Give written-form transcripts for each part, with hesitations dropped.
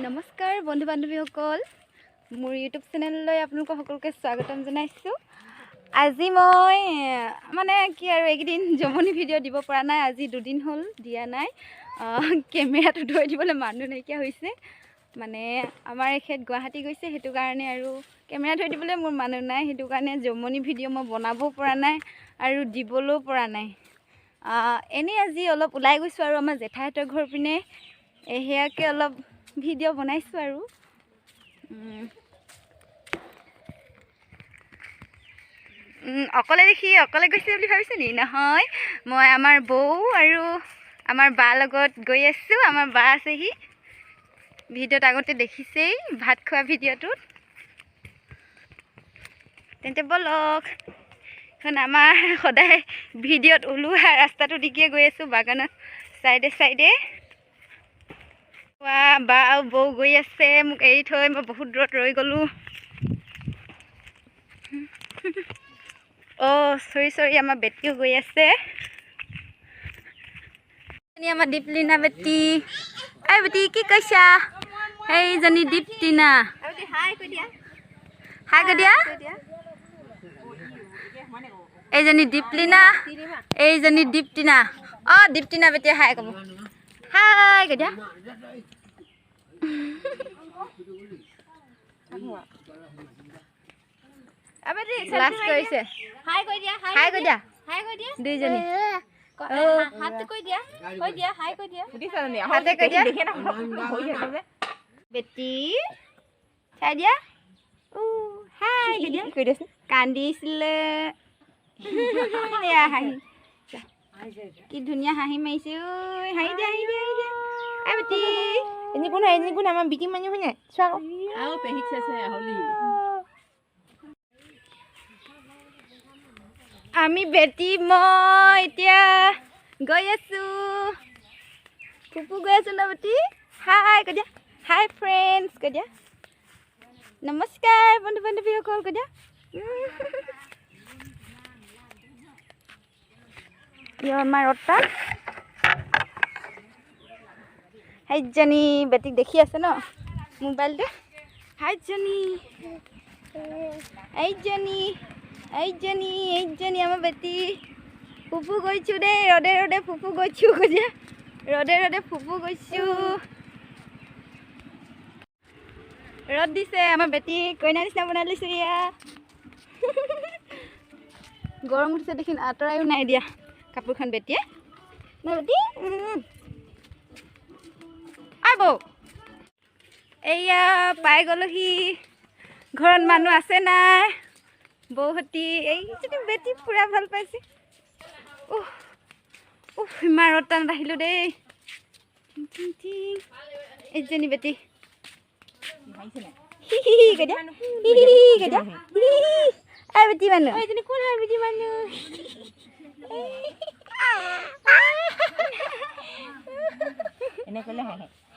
নমস্কাৰ বন্ধু বান্ধৱীসকল, মোৰ ইউটিউব চেনেললৈ আপোনালোকক সকলোকে স্বাগতম জনাইছোঁ। আজি মই মানে কি আৰু এইকেইদিন জমনি ভিডিঅ' দিব পৰা নাই, আজি দুদিন হ'ল দিয়া নাই। কেমেৰাটো ধৰি দিবলৈ মানুহ নাইকিয়া হৈছে, মানে আমাৰ এখেত গুৱাহাটী গৈছে, সেইটো কাৰণে আৰু কেমেৰা ধৰি দিবলৈ মোৰ মানুহ নাই, সেইটো কাৰণে জমনি ভিডিঅ' মই বনাবও পৰা নাই আৰু দিবলৈও পৰা নাই। এনেই আজি অলপ ওলাই গৈছোঁ আৰু আমাৰ জেঠাইহঁতৰ ঘৰ পিনে, সেয়াকে অলপ ভিডিঅ' বনাইছোঁ আৰু। অকলে দেখি অকলে গৈছে বুলি ভাবিছে নি? নহয়, মই আমাৰ বৌ আৰু আমাৰ বা লগত গৈ আছোঁ। আমাৰ বা আছেহি, ভিডিঅ'ত আগতে দেখিছেই ভাত খোৱা ভিডিঅ'টোত। তেন্তে ব'লক, এখন আমাৰ সদায় ভিডিঅ'ত ওলোৱা ৰাস্তাটো দিকে গৈ আছোঁ, বাগানৰ চাইডে চাইডে। বা আৰু বৌ গৈ আছে, মোক এৰি থৈ মই বহুত দূৰত ৰৈ গ'লোঁ। অ' চৰি চৰি, আমাৰ বেটীও গৈ আছে। আমাৰ দীপলিনা বেটী, এই বেটী কি কৈছা? সেইজনী দীপলিনা, হাই কৈ দিয়া। এইজনী দীপলিনা, এইজনী দীপটিনা। অ' দীপটিনা বেটীয়ে হাই ক'ব, হাই কৈ দিয়া। লাজ কৰিছে, হাই কৈ দিয়া দুইজনী। বেটি চাই দিয়া, হাই কৈ দিয়া। কান্দিছিলে, হাঁহি কি ধুনীয়া হাঁহি মাৰিছে ঐ। হাঁহি দিয়া, হাঁহি দিয়া, হাঁহি দিয়া। আই বেটি, এনে কোন এনে কোন আমাৰ বিকি মানুহ হয় নাই? চোৱা আৰু পেহীক চাইছে হলি। আমি বেটি মই এতিয়া গৈ আছোঁ, ফুপু গৈ আছোঁ ন বেটি? হাই কৈ দিয়া, হাই ফ্ৰেণ্ডছ কৈ দিয়া, নমস্কাৰ বন্ধু বান্ধৱীসকল কৈ দিয়া। আমাৰ ৰতা হাইজনী বেটিক দেখি আছে ন মোবাইলতে। হাইজনী, এইজনী, এইজনী, এইজনী আমাৰ বেটি। ফুফু গৈছোঁ দেই, ৰ'দে ৰ'দে ফুফু গৈছোঁ কৈ দিয়া, ৰ'দে ৰ'দে ফুফু গৈছোঁ। ৰ'দ দিছে, আমাৰ বেটি কইনা নিচিনা বনাই লৈছোঁ। এয়া গৰম উঠিছে দেখোন, আঁতৰায়ো নাই দিয়া কাপোৰখন বেটিয়ে ন বেটি। আই বৌ, এয়া পাই গ'লোহি। ঘৰত মানুহ আছে নাই? বৌহতি এইজনী বেটি পূৰা ভাল পাইছে। উহ উহ, ইমান ৰ'দ টানত আহিলোঁ দেই। এইজনী বেটি কৈ দিয়া, কৈ দিয়া। এই বেটি মানুহ, এইজনী কোন হয় বেটি মানুহ?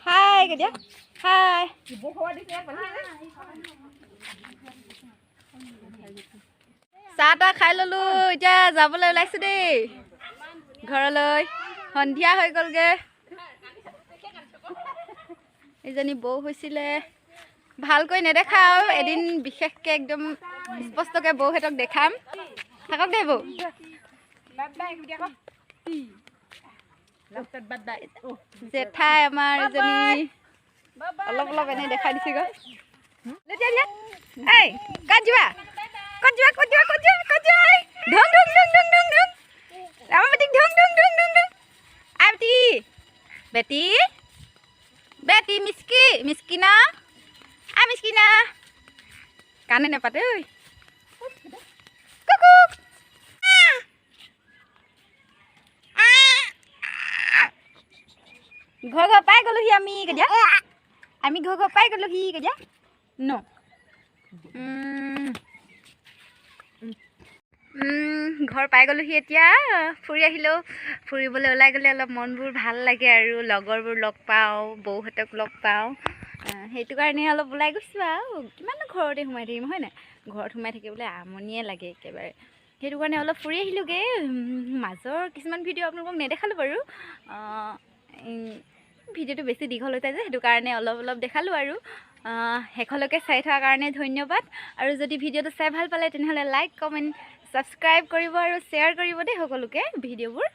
হাই কৈ দিয়া, হাই। চাহ তাহ খাই ল'লোঁ, এতিয়া যাবলৈ ওলাইছোঁ দেই ঘৰলৈ। সন্ধিয়া হৈ গ'লগৈ। এইজনী বৌ হৈছিলে, ভালকৈ নেদেখা আৰু এদিন বিশেষকৈ একদম স্পষ্টকৈ বৌহঁতক দেখাম। থাকক দেই বৌ। জেঠাই আমাৰ এজনী অলপ অলপ এনেই দেখাই দিছেগৈ। এই ক'ত যোৱা, ক'ত যোৱা, ক'ত যোৱা, ক'ত যোৱা, ক'ত যোৱা? ঢং ঢং ঢং ঢং ঢং ঢং। আমাৰ বেটিক ঢং ঢং ঢং ঢং ঢং। আই বেটি, বেটি, বেটি মিচকি মিচকিনা, আই মিচকিনা। কাণে নেপাতে ঐ। কুকুক ঘৰ ঘৰ পাই গ'লোহি আমি কেতিয়া, আমি ঘৰ ঘৰ পাই গ'লোহি কেতিয়া ন। ঘৰ পাই গ'লোহি এতিয়া। ফুৰি আহিলেও, ফুৰিবলৈ ওলাই গ'লে অলপ মনবোৰ ভাল লাগে আৰু লগৰবোৰ লগ পাওঁ, বৌহঁতক লগ পাওঁ, সেইটো কাৰণে অলপ ওলাই গৈছোঁ আৰু। কিমাননো ঘৰতে সোমাই থাকিম হয় নাই? ঘৰত সোমাই থাকিবলৈ আমনিয়ে লাগে একেবাৰে, সেইটো কাৰণে অলপ ফুৰি আহিলোঁগৈ। মাজৰ কিছুমান ভিডিঅ' আপোনালোকক নেদেখালোঁ বাৰু। ভিডিঅ'টো বেছি দীঘল হৈ যায় যে, সেইটো কাৰণে অলপ অলপ দেখালোঁ আৰু। শেষলৈকে চাই থকাৰ কাৰণে ধন্যবাদ। আৰু যদি ভিডিঅ'টো চাই ভাল পালে, তেনেহ'লে লাইক, কমেণ্ট, ছাবস্ক্ৰাইব কৰিব আৰু শ্বেয়াৰ কৰিব দেই সকলোকে ভিডিঅ'বোৰ।